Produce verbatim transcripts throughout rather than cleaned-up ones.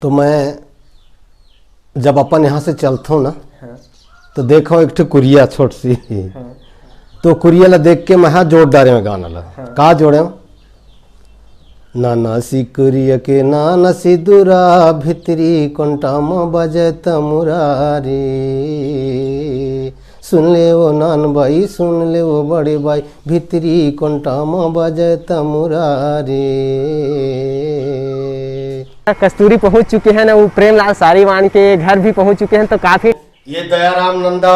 तो मैं जब अपन यहाँ से चलथों ना, हाँ। तो देखो एक ठो कुरिया छोट सी। हाँ। तो कुरिया ला देख के मैं हा जोड़ डारे मैं गाना ला। हाँ। का जोड़े? नाना सी कुरिया के नाना सी दुरा, भितरी कोंटा म बजे तमुरा रे। सुन ले वो नान बाई, सुन ले वो बड़े बाई, भितरी कोंटा म बजे तमुरा रे। कस्तूरी पहुंच चुके हैं ना, वो प्रेमलाल सारीवान के घर भी पहुंच चुके हैं, तो काफी ये दयाराम नंदा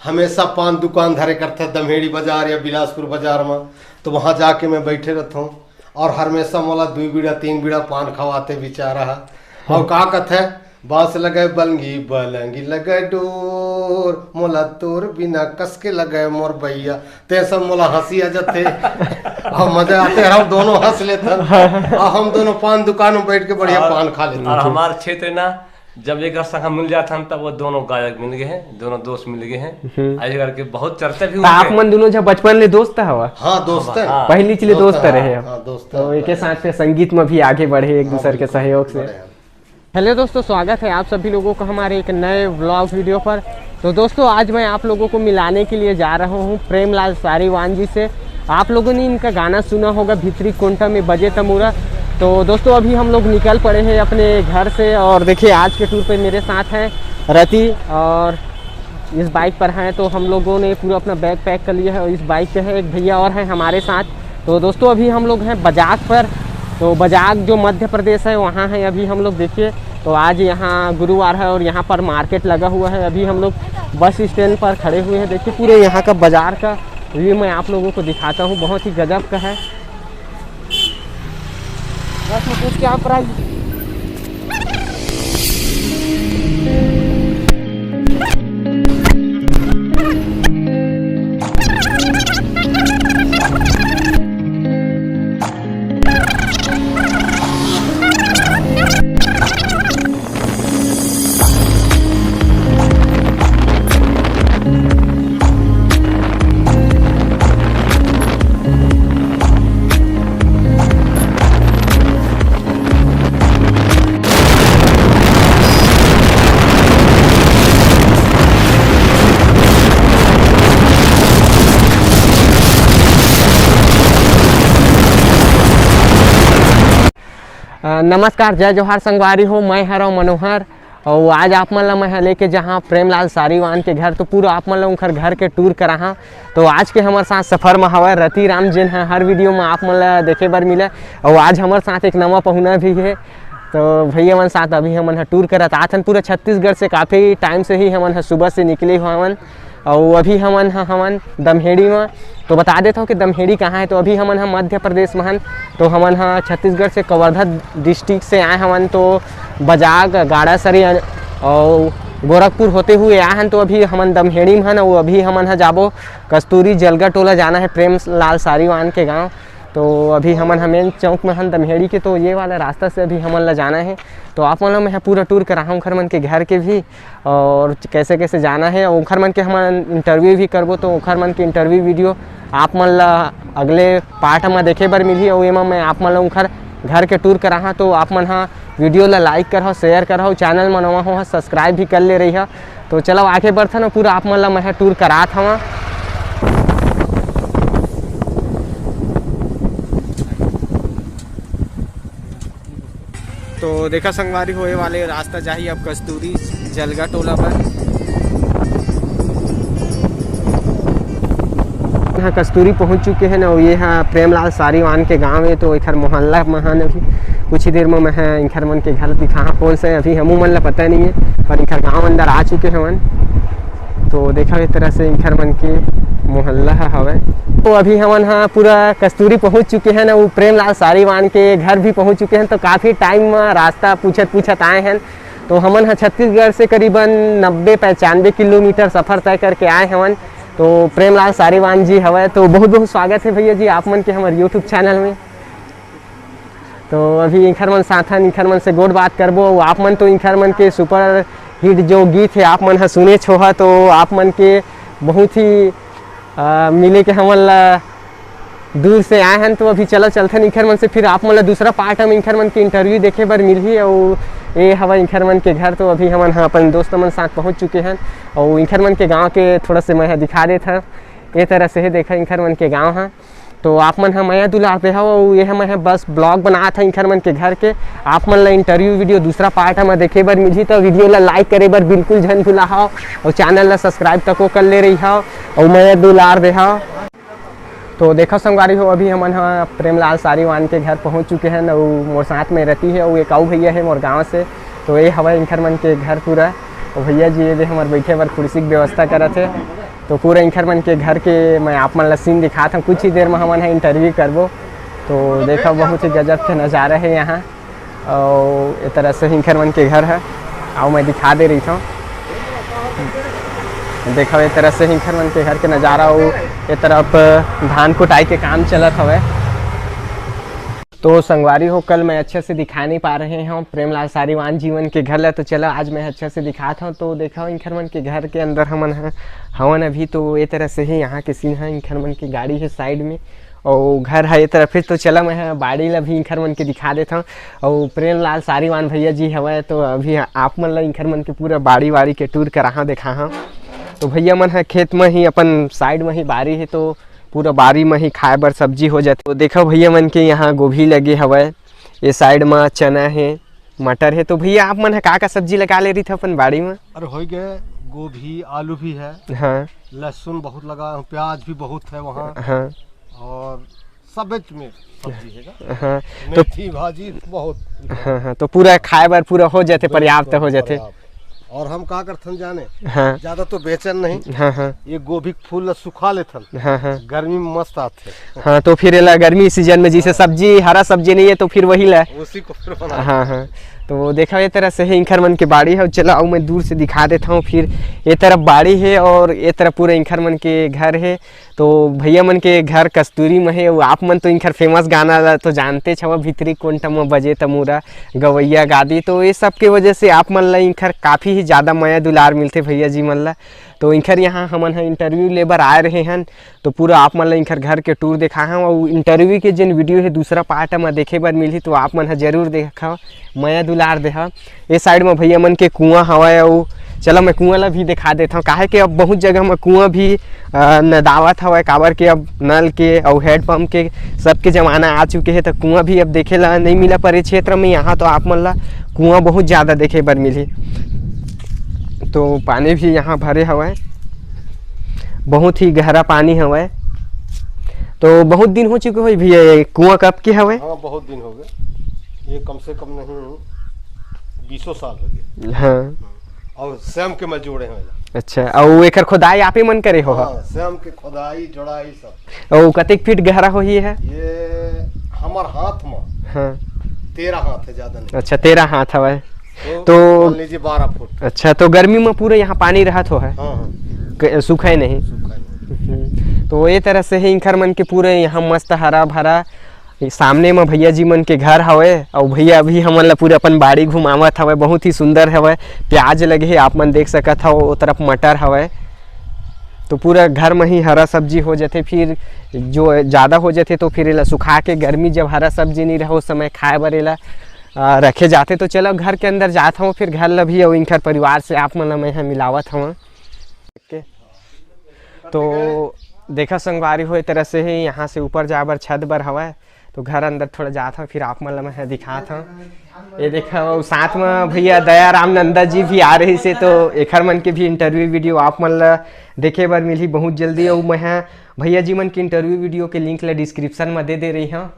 हमेशा पान दुकान धरे करथे दम्हेड़ी बाजार या बिलासपुर बाजार म, तो वहां जाके मैं बैठे रहथों और हमेशा मोला दुई बीड़ा तीन बीड़ा पान खवाथे बेचारा ह। और का कथे, बांस लगे बलंगी, बलंगी लगे डोर, मोला तोर बिना कसके लगे मोर भैया। ते सब मोला हंसी आ जाथे। और मजा आथे, हम दोनों हंस लेथन। और हम दोनों पान दुकान में बैठ के बढ़िया और पान खा लेथन। और हमार क्षेत्र ना, जब एक संग मिल जाथन, तब वो दोनों गायक मिल गए हैं, दोनों दोस्त मिल गए हैं। हम्म। ऐसे करके बहुत चर्चा भी तो होती आप है। मन दोनों जब बचपन ले दोस्त हवा? हाँ, दोस्त हैं। हाँ। पहली चले दोस्त दोस्त हैं। रहे हो। हाँ, दोस्त तो हैं। एक साथ से संगीत में भी आगे बढ़े एक हाँ, दूसरे के बिल्कुल, सहयोग से। बढ़े हैं। हेलो दोस्तों, स्वागत है आप सभी लोगों का हमारे एक नए व्लॉग वीडियो पर। तो दोस्तों, आज मैं आप लोगों को मिलाने के लिए जा रहा हूँ प्रेमलाल सारीवान जी से। आप लोगों ने इनका गाना सुना होगा, भितरी कोंटा में बजे तमूरा। तो दोस्तों, अभी हम लोग निकल पड़े हैं अपने घर से और देखिए, आज के टूर पे मेरे साथ हैं रति और इस बाइक पर हैं, तो हम लोगों ने पूरा अपना बैग पैक कर लिया है। और इस बाइक पे है एक भैया और हैं हमारे साथ। तो दोस्तों, अभी हम लोग हैं बजाग पर। तो बजाग जो मध्य प्रदेश है, वहाँ है अभी हम लोग। देखिए, तो आज यहाँ गुरुवार है और यहाँ पर मार्केट लगा हुआ है। अभी हम लोग बस स्टैंड पर खड़े हुए हैं। देखिए, पूरे यहाँ का बाजार का व्यू मैं आप लोगों को दिखाता हूँ, बहुत ही गजब का है। बस में कुछ क्या प्राइस? अ, नमस्कार, जय जोहार संगवारी हो, मैं हरव मनोहर। और आज आप मन ला मैं ह लेके जहाँ प्रेमलाल सारीवान के घर, तो पूरा आप मन ला उनकर घर के टूर कराहा। तो आज के हमर साथ सफर में हवय रति राम, जेन ह हर वीडियो में आप मन ला देखे बर मिले। और आज हमर साथ एक नवा पहुना भी है, तो भैया मन साथ अभी हमन ह टूर करत आथन। पूरा छत्तीसगढ़ से काफ़ी टाइम से ही हमन ह सुबह से निकले हवन। अउ अभी हमन ह, हमन दम्हेड़ी म, तो बता देथव कि दम्हेड़ी कहाँ है। तो अभी हमन ह मध्य प्रदेश म हन, तो हमन ह छत्तीसगढ़ से कवर्धा डिस्ट्रिक्ट से आए हवन, तो बजाग, गाड़ासरी अउ गोरखपुर होते हुए आए हन। तो अभी हमन दम्हेड़ी म हन, अउ अभी हमन ह जाबो कस्तूरी जलगा टोला जाना है, प्रेम लाल सारीवान के गाँव। तो अभी हमन ह मेन चौक में हन दम्हेड़ी के, तो ये वाला रास्ता से अभी हमन ला जाना है। तो आप मन ला मैं ह पूरा टूर कराहूँ उखर मन के घर के भी, और कैसे कैसे जाना है। और उखर मन के हमन इंटरव्यू भी करबो, तो उखर मन के इंटरव्यू वीडियो आप मन ला अगले पार्ट में देखे बर मिलही। और एमा मैं आप मन ला उखर घर के टूर कराहा, तो आप मन ह वीडियो ला लाइक करहव, शेयर करहव, चैनल म नवा हो सब्सक्राइब भी कर ले रही है। तो चलो आगे बढ़थन, पूरा आप मन ला मैं ह टूर करात हवा। तो देखा संगवारी हो, ये वाले रास्ता जाही अब कस्तूरी जलगा टोला पर। हाँ, कस्तूरी पहुंच चुके हैं ना, ये हाँ प्रेमलाल सारीवान के गांव है, तो एखर मोहल्ला में हन अभी। कुछ ही देर में मैं ह इनखर मन के घर दिखाहा कौन से, अभी हमू मन ला पता नहीं है, पर इनखर गांव अंदर आ चुके हवन। तो देखा, इस तरह से इनखर मन के मोहल्ला ह हवय। तो अभी हमन ह पूरा कस्तूरी पहुंच चुके हैं ना, वो प्रेमलाल सारीवान के घर भी पहुंच चुके हैं। तो काफी टाइम में रास्ता पूछत पूछत आए हैं। तो हमन ह छत्तीसगढ़ से करीबन नब्बे पचानवे किलोमीटर सफर तय करके आए हवन। तो प्रेमलाल सारीवान जी हवय, तो बहुत बहुत स्वागत है भैया जी आप मन के हमारे यूट्यूब चैनल में। तो अभी इंखर मन साथन, इंखर मन से गोठ बात करबो। अउ आप मन तो इंखर मन के सुपर हिट जो गीत है, आप मन ह सुनेच होहा, तो आप मन के बहुत ही, अ, मिले के हमन ला दूर से आए हन। तो अभी चलो चलथन इंखर मन से, फिर आप मन ला दूसरा पार्ट में इंखर मन के इंटरव्यू देखे बर मिलही। अउ ये हवा इंखर मन के घर। तो अभी हमन ह अपन दोस्त मन साथ पहुँच चुके हन, और इंखर मन के गांव के थोड़ा से मैं ह दिखा देत हव। ये तरह से हे, देखा इंखर मन के गांव ह। तो आप मन ह मया दुलार दे हव, और ये ह मैं ह बस ब्लॉग बनात हव इंखर मन के घर के। आप मन ला इंटरव्यू वीडियो दूसरा पार्ट ह मैं देखे बर मिलही, तो वीडियो ला लाइक करे बर बिल्कुल झन भुला हव, और चैनल ला सब्सक्राइब तको कर ले रही हव, और मया दुलार दे हव। तो देखो संगवारी हो, अभी हमन ह प्रेमलाल सारीवान के घर पहुंच चुके हन, अउ मोर साथ में रति हे, अउ एक अउ भैया हे मोर गांव से। तो ये हवय इंखर मन के घर पूरा। अउ भैया जी ये दे हमर बैठे बर कुर्सी के व्यवस्था करत हे। तो पूरा इंखर मन के घर के मैं आप मन ला सीन दिखात हूँ। कुछ ही देर में हमन ह इंटरव्यू करबो। तो देखो बहुत ही गजब के नज़ारा हे यहाँ। अउ ए तरह से इंखर मन के घर ह, अउ मैं दिखा दे रही हूँ। देखो ए तरह से इंखर मन के घर के नज़ारा, अउ ए तरफ धान कुटाई के काम चलत हवय। तो संगवारी हो, कल मैं अच्छे से दिखा नहीं पा रहे हूँ प्रेमलाल सारीवान जी मन के घर ला, तो चलो आज मैं अच्छे से दिखात हूँ। तो देखो इंखर मन के घर के अंदर हमन ह-, हवन अभी। तो ए तरह से ही यहाँ के सीन है, इंखर मन के गाड़ी है साइड में, अउ घर ह ए तरफ हे। तो चला मैं ह बाड़ी ला भी इंखर मन के दिखा देत हव। अउ प्रेमलाल सारीवान भैया जी हवय, तो अभी आप मन ला इंखर मन के पूरा बाड़ी, बाड़ी के टूर कराहा, देखाहा। तो भैया मन ह खेत म ही, अपन साइड म ही बारी हे, तो पूरा बारी म ही खाए बर सब्जी हो जाथे। तो देखो भैया मन के यहाँ गोभी लगे हवय, ये साइड म चना हे, मटर हे। तो भैया आप मन ह का का सब्जी लगा ले रही थे अपन बाड़ी म? अरे हो गए, गोभी, आलू भी है, हाँ। लहसुन बहुत लगा, प्याज भी बहुत है वहाँ। हाँ। और सबेच में सब्जी है ना? हाँ, तो मेथी भाजी बहुत। हाँ, हाँ, तो पूरा खाए बर पूरा हो जाते, पर्याप्त हो जाते। पर्याप्त। और हम का करथन जाने? हाँ। ज्यादा तो बेचन नहीं। हाँ, हाँ। ये गोभी के फूल ला सुखा लेथन। हाँ, हाँ। गर्मी में मस्त आथे। हाँ, तो फिर एला गर्मी सीजन में जैसे हाँ। सब्जी, हरा सब्जी नहीं है तो फिर वही ला। उसी को फिर बना। हाँ, हाँ। तो देखा ये तरह से है इंखर मन के बाड़ी है। चला अउ मैं दूर से दिखा देता हूँ। फिर ये तरफ बाड़ी है और ये तरफ पूरा इंखर मन के घर है। तो भैया मन के घर कस्तूरी में हे, अउ आप मन तो इंखर फेमस गाना ला तो जानते हवा, भीतरी कोंटा में बजे तमूरा, गवैया गादी। तो ये सब के वजह से आप मन ला इंखर काफ़ी ही ज़्यादा मया दुलार मिलथे भैया जी मन ला। तो इंखर यहाँ हमन ह इंटरव्यू ले बर आए रहे हन, तो पूरा आप मन ला इंखर घर के टूर देखा हन। अउ इंटरव्यू के जेन वीडियो हे दूसरा पार्ट में देखे बर मिलही, तो आप मन ह जरूर देखव। मया दुलार देहा। ए साइड म भैया मन के कुआं हवय, अउ चलो मैं कुआं ला भी दिखा देथव, काहे कि अब बहुत जगह म कुआं भी, अ, नदावत हवय, काबर के अब नल के अउ हेडपंप के सबके जमाना आ चुके हे, त कुआं भी अब देखे ला नहीं मिला, पर ए क्षेत्र में यहाँ तो आप मन ला कुआं बहुत ज्यादा देखे बर मिलही। तो पानी भी यहाँ भरे हवय, बहुत ही गहरा पानी हवय। तो बहुत दिन हो चुके होही भैया, ये कुआं कब के हवय? हाँ, बहुत दिन हो गए, ये कम से कम नहीं, बीसों साल हो गए। हाँ। और स्वयं के मैं जोड़े हव एला। अच्छा, अउ एकर खोदाई आपे मन करे हो? हाँ, स्वयं के खोदाई, जोड़ाई सब। अउ कतेक फीट गहरा होही ये? ये हमर हाथ म हाँ। तेरह हाथ है, ज्यादा नहीं। अच्छा, तेरह हाथ हवय। तो तो मान लीजिए बारह फुट। अच्छा, तो गर्मी में पूरा यहाँ पानी रहत हो है? हाँ, हाँ। क-, सूखे नहीं? सूखा नहीं। हम्म। तो ये तरह से ही इंखर मन के पूरे यहाँ मस्त हरा भरा, ये सामने म भैया जी मन के घर हवे, अउ भैया अभी हमन ला पूरे अपन बाड़ी घुमावत हवे, बहुत ही सुंदर हवे। प्याज लगे हे, आप मन देख सकत हव, ओ तरफ मटर हवे। तो पूरा घर म ही हरा सब्जी हो जाथे, फिर जो ज्यादा हो जाथे तो फिर एला सुखा के, गर्मी जब हरा सब्जी नहीं रहे, उस समय खाए बर एला, आ, रखे जाथे। तो चलो घर के अंदर जात हव, फिर घर ला भी अउ इंखर परिवार से आप मन ला मैं ह मिलावत हव। OK। तो देखा संगवारी हो, ए तरह से ही यहाँ से ऊपर जाए बर छत बर हवय। तो घर अंदर थोड़ा जात हव, फिर आप मन ला मैं ह दिखात हव। ये देखा, अउ साथ में भैया दयाराम नंदा जी भी आ रही से, तो एखर मन के भी इंटरव्यू वीडियो आप मन ला देखे बर मिलही बहुत जल्दी। अउ मैं ह भैया जी मन के इंटरव्यू वीडियो के लिंक ला डिस्क्रिप्शन में दे दे रही हव।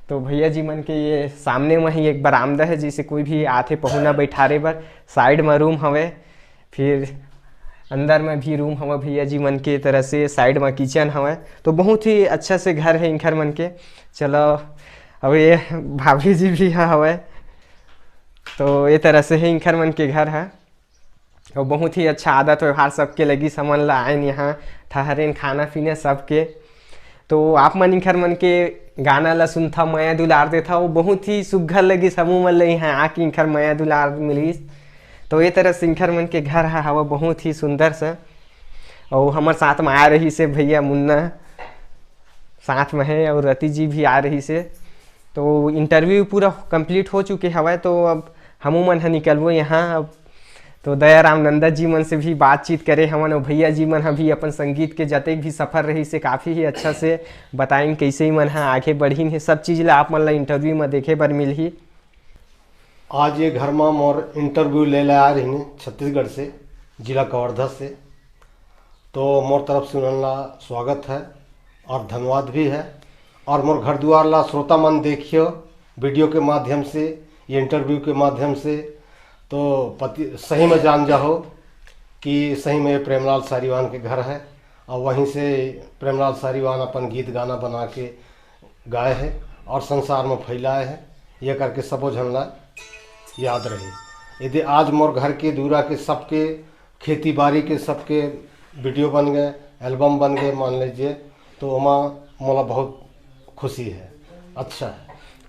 तो भैया जी मन के ये सामने में ही एक बरामदा है, जिसे कोई भी आथे पहुना बैठारे बर। साइड में रूम हवे, फिर अंदर में भी रूम हवे भैया जी मन के तरह से, साइड में किचन हवे। तो बहुत ही अच्छा से घर है इंखर मन के। चलो, अब ये भाभी जी भी ह-, हवे। तो ये तरह से है इंखर मन के घर है। और बहुत ही अच्छा आदत व्यवहार सबके लगिस, हमन ला आयन यहाँ, ठहरेन, खाना पीना सबके। तो आप मन इंखर मन के गाना ला सुनथा, मया दुलार देथा, वो बहुत ही सुग्घर लगिस, हमू मन ला यहाँ आके इंखर मया दुलार मिलिस। तो ये तरह से इंखर मन के घर ह-, हवा बहुत ही सुंदर सा। और हमर साथ में आ रही से भैया मुन्ना साथ में है, और रति जी भी आ रही से। तो इंटरव्यू पूरा कंप्लीट हो चुके हवय, तो अब हमू मन ह निकलबो यहाँ। तो दयाराम नंदा जी मन से भी बातचीत करे हमन, और भैया जी मन ह भी अपन संगीत के जतेक भी सफर रहिसे काफ़ी ही अच्छा से बताइन, कैसे मन ह आगे बढ़िन हे, सब चीज़ ला आप मन ला इंटरव्यू में देखे बर मिलही। आज ये घर में मोर इंटरव्यू ले ले आ रही छत्तीसगढ़ से, जिला कवर्धा से। तो मोर तरफ से उन्हन ला स्वागत है और धन्यवाद भी है। और मोर घर दुआर ला श्रोता मन देखियो वीडियो के माध्यम से, ये इंटरव्यू के माध्यम से, तो पति सही में जान जाओ कि सही में ये प्रेमलाल सारीवान के घर है। और वहीं से प्रेमलाल सारीवान अपन गीत गाना बना के गाए है और संसार में फैलाए है, ये करके सबो झन ला याद रही। यदि आज मोर घर के दूरा के सबके खेती बाड़ी के सबके वीडियो बन गए, एल्बम बन गए मान लीजिए, तो ओमा मोला बहुत खुशी है, अच्छा है।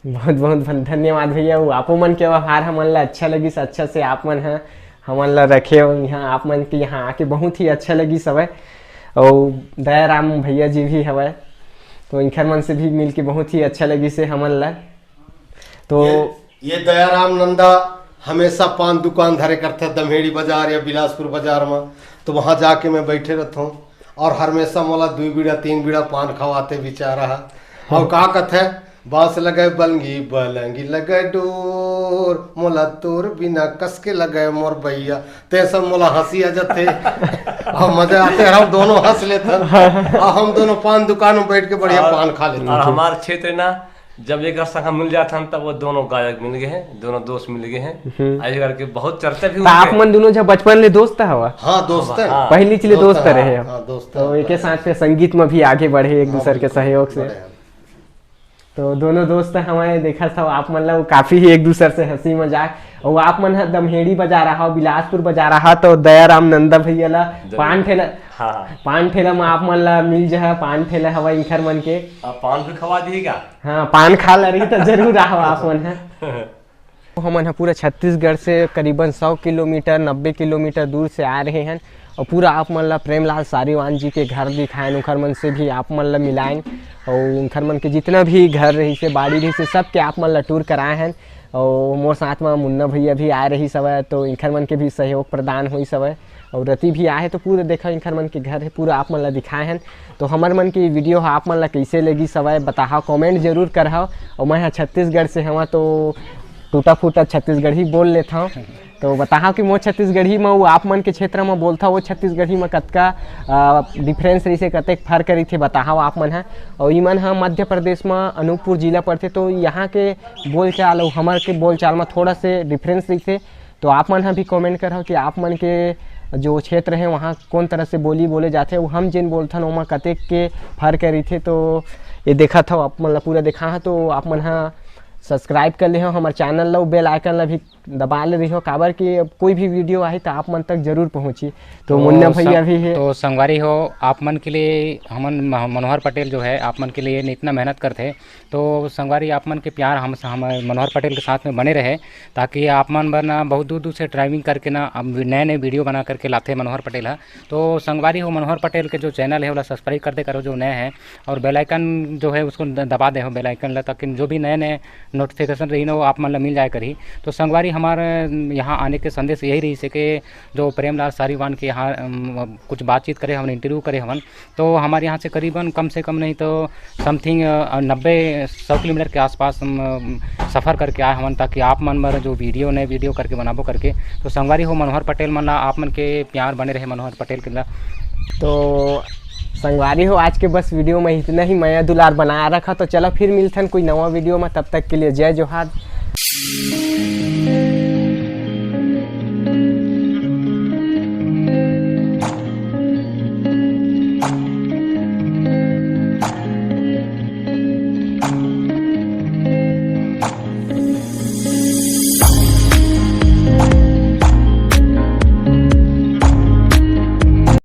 बहुत बहुत धन- धन्यवाद भैया। वो आपो मन के व्यवहार हमन ला अच्छा लगिस, अच्छा से आप मन ह हमन ला रखे हो यहाँ, आप मन के यहाँ आके बहुत ही अच्छा लगिस हवय। और दयाराम भैया जी भी हवय, तो इनकर मन से भी मिल के बहुत ही अच्छा लगिस हे हमन ला। तो ये, ये दयाराम नंदा हमेशा पान दुकान धरे करथे दम्हेड़ी बाजार या बिलासपुर बाजार में, तो वहाँ जाके मैं बैठे रहता हूँ और हमेशा मोला दू बीड़ा तीन बीड़ा पान खवाथे बेचारा ह। और का कथे, बांस लगे बलंगी, बलंगी लगे डोर, मोला तोर बिना कस के लगे मोर भैया। ते सब मोला हंसी आ जाथे और मजा आथे, हम दोनों हंस लेथन और हम दोनों पान दुकान में बैठ के बढ़िया और पान खा लेथन। और हमार क्षेत्र ना, जब एक संग मिल जाथन, तब वो दोनों गायक मिल गए हैं, दोनों दोस्त मिल गए हैं। हम्म। ऐसे करके बहुत चर्चा भी तो होती आप है। मन दोनों जब बचपन ले दोस्त हवा? हाँ, दोस्त है। हाँ। पहली चले दोस्त दोस्त है, रहे हाँ, हो। हाँ, दोस्त तो है। एक साथ से संगीत में भी आगे बढ़े एक हाँ, दूसर के बिल्कुल, सहयोग से। बढ़े हैं। तो दोनों दोस्त हमारे देखा था, आप मन ला वो काफी ही एक दूसर से हंसी मजाक, और आप मन ह दम्हेड़ी बजा रहा हो, बिलासपुर बजा रहा, तो दयाराम नंदा भैया ला जरूर। पान ठेला, हाँ। पान ठेला में आप मन ला मिल जहा, पान ठेला हवा इंखर मन के। आप पान भी खवा दिएगा? हाँ, पान खा ला रही तो जरूर आहो आप मन ह। हमन ह पूरा छत्तीसगढ़ से करीबन सौ किलोमीटर, नब्बे किलोमीटर दूर से आ रहे हैं और पूरा आप मन ला प्रेमलाल सारीवान जी के घर दिखाएन, उनकर मन से भी आप मन ला मिलाएन और उनकर मन के जितना भी घर रही से, बाड़ी रही से, सबके आप मन ला टूर कराए हैं। और मोर साथ में मुन्ना भैया भी आए रही सवय, तो इनकर मन के भी सहयोग प्रदान हुई सवय। और रति भी आए हे, तो पूरा देखा इनकर मन के घर है, पूरा आप मन ला दिखाए हैं। तो हमर मन के वीडियो ह आप मन ला कैसे लगी सवय बताहा, कमेंट जरूर करहा। और मैं ह छत्तीसगढ़ से हवा, तो टूटा फूटा छत्तीसगढ़ी बोल लेता हूँ। तो बताहा कि मोर छत्तीसगढ़ी में वो आप मन के क्षेत्र में बोलता, वो छत्तीसगढ़ी में कतका डिफरेंस रही से, कतेक फर्क रही थे, बताहा आप मन ह। और इमन ह मध्य प्रदेश में अनूपपुर जिला पड़थे, तो यहाँ के बोलचाल और हमर के बोलचाल में थोड़ा से डिफरेंस रही थे। तो आप मन ह भी कमेंट करहो कि आप मन के जो क्षेत्र है वहाँ कौन तरह से बोली बोले जाथे, वो हम जेन बोलथन ओमा कतेक के फर्क रहिथे। तो ये देखत हव, आप मन ला पूरा देखा ह, तो आप मन ह सब्सक्राइब कर ले हो हमर चैनल ला, बेल आइकन ला भी दबा ले रही हो, काबर कि अब कोई भी वीडियो आही तो आप मन तक जरूर पहुँची। तो तो मुन्ना भैया संग-, भी है। तो संगवारी हो, आप मन के लिए हमन म-, मनोहर पटेल जो है आप मन के लिए इतना मेहनत करथे, तो संगवारी आप मन के प्यार हम, हम मनोहर पटेल के साथ में बने रहे, ताकि आप मन बर ना बहुत दूर दूर से ड्राइविंग करके ना अब नए नए वीडियो बना करके लाथे मनोहर पटेल ह। तो संगवारी हो, मनोहर पटेल के जो चैनल है ओला सब्सक्राइब कर दे करो जो नए हैं, और बेल आइकन जो है उसको द-, दबा दे हो बेल आइकन ला, ताकि जो भी नए नए नोटिफिकेशन रही ना वो आप मन ला मिल जाए करही। तो संगवारी हमारे यहाँ आने के संदेश यही रही से कि जो प्रेमलाल सारीवान के यहाँ अम, कुछ बातचीत करे हवन, इंटरव्यू करे हवन, तो हमारे यहाँ से करीबन कम से कम नहीं तो समथिंग नब्बे सौ किलोमीटर के आसपास हम अम, सफ़र करके आए हवन, ताकि आप मन बर जो वीडियो नए वीडियो करके बनाबो करके। तो संगवारी हो, मनोहर पटेल मन ला आप मन के प्यार बने रहे मनोहर पटेल के ला। तो संगवारी हो, आज के बस वीडियो में इतना ही, मया दुलार बनाया रखा। तो चलो फिर मिलथन कोई नवा वीडियो में, तब तक के लिए जय जोहार।